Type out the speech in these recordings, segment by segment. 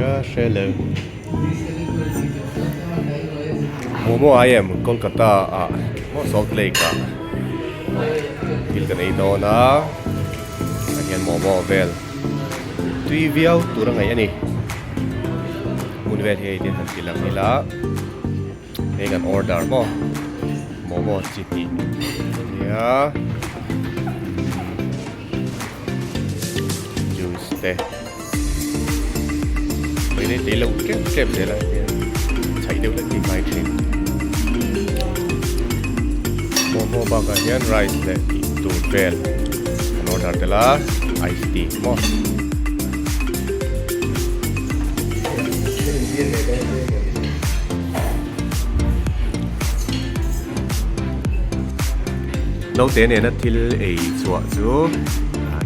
Ka hre lo. Momo I am Kolkata ah maw Salt Lake ah thil kan ei dawn a tah hian momo vel tui viau tur a ngaih a ni. Hmun vel hi hei te han ti lang ila hei kan order maw momo chi hnih ania juice te mai nei tei lo tep tep zel a hian chhaih deuh hlek hi ngai thin momo bakah hian rice leh tih tur vel an order tel a ice tea maw. Naute nena thil ei chhuah chu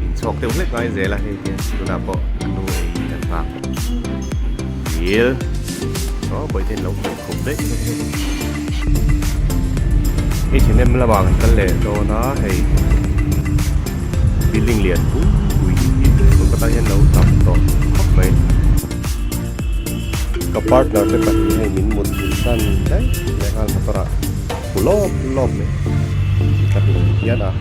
inchhawk deuh hlek ngai zel a hei hian tunah pawh a nu ei kan nghak dil aw bawihte in lo khawih khum daih mai hei H&M lamah kan kal leh dawn a hei building lian pui pui hi Kolkata hian lo tam tawh khawp mai ka partner te pahnih hei min mut san daih lehnghal motor ah. Pu lawp lawp mai ka hmu hian a.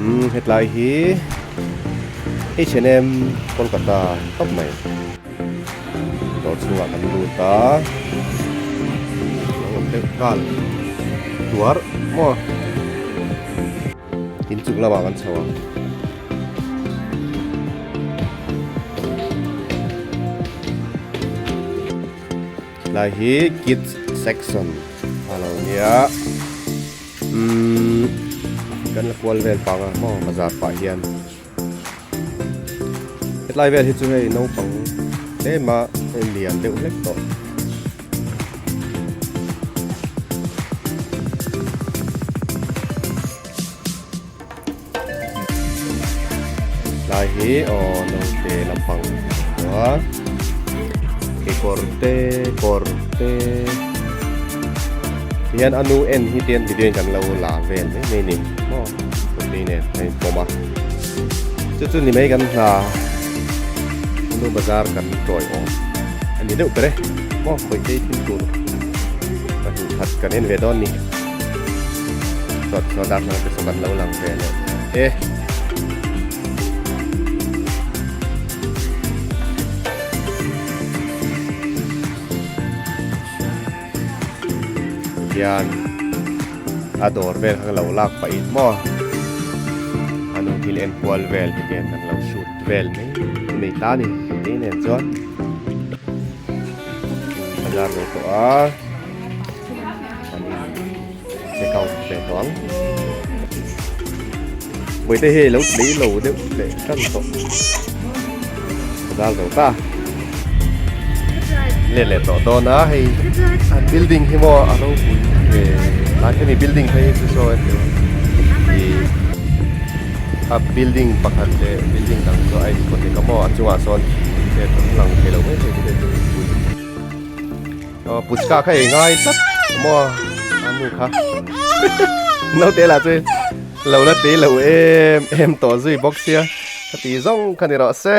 Umm hetlai hi H&M Kolkata tawp mai dawr chhungah kan lut a lo awm deuh nghal tuar maw inchung lamah kan chho ang. Lai hi kids section a lo nia umm kan la kual vel pang a maw bazar pah hian hetlai vel hi chu hei naupang tlem a hei lian deuh hlek tawh. Lai hi aw naute lampang a kekawr te kawr te tihian a nu en hi tian video in kan lo la vel mai mai ni maw pawhtei nen a inpawm a chu chu ni mai kan hna nu bazar kan tawi awm a ni deuh ber e maw pawhtei thil tur pahnih khat kan en ve dawn ni. Sawt saw darthlalang te saw kan lo lang ve leh e. Hian a dawr vel kha lo lak pah in maw a nu thil en kual vel hi te kan lo shoot vel mai mai ta a ni tih nen chuan bazar ve tawh a. An in check out ve tawh ang. Bawihte hi lo tlei lo deuh leh tan tawh. Zal zo ta. Let leh tawh dawn a hei an building hi maw a ropui ve lai hemi building phei hi chu saw i a building pakhat leh building dang chu a in connect a maw a chungah sawn thing te a lang thei lo mai thei te chu. Aw puchka kha ei ngai tlat maw a nu kha naute lah chu lo la tei lo em em tawh zui bawk sia ka ti zawng kha ni rawh se.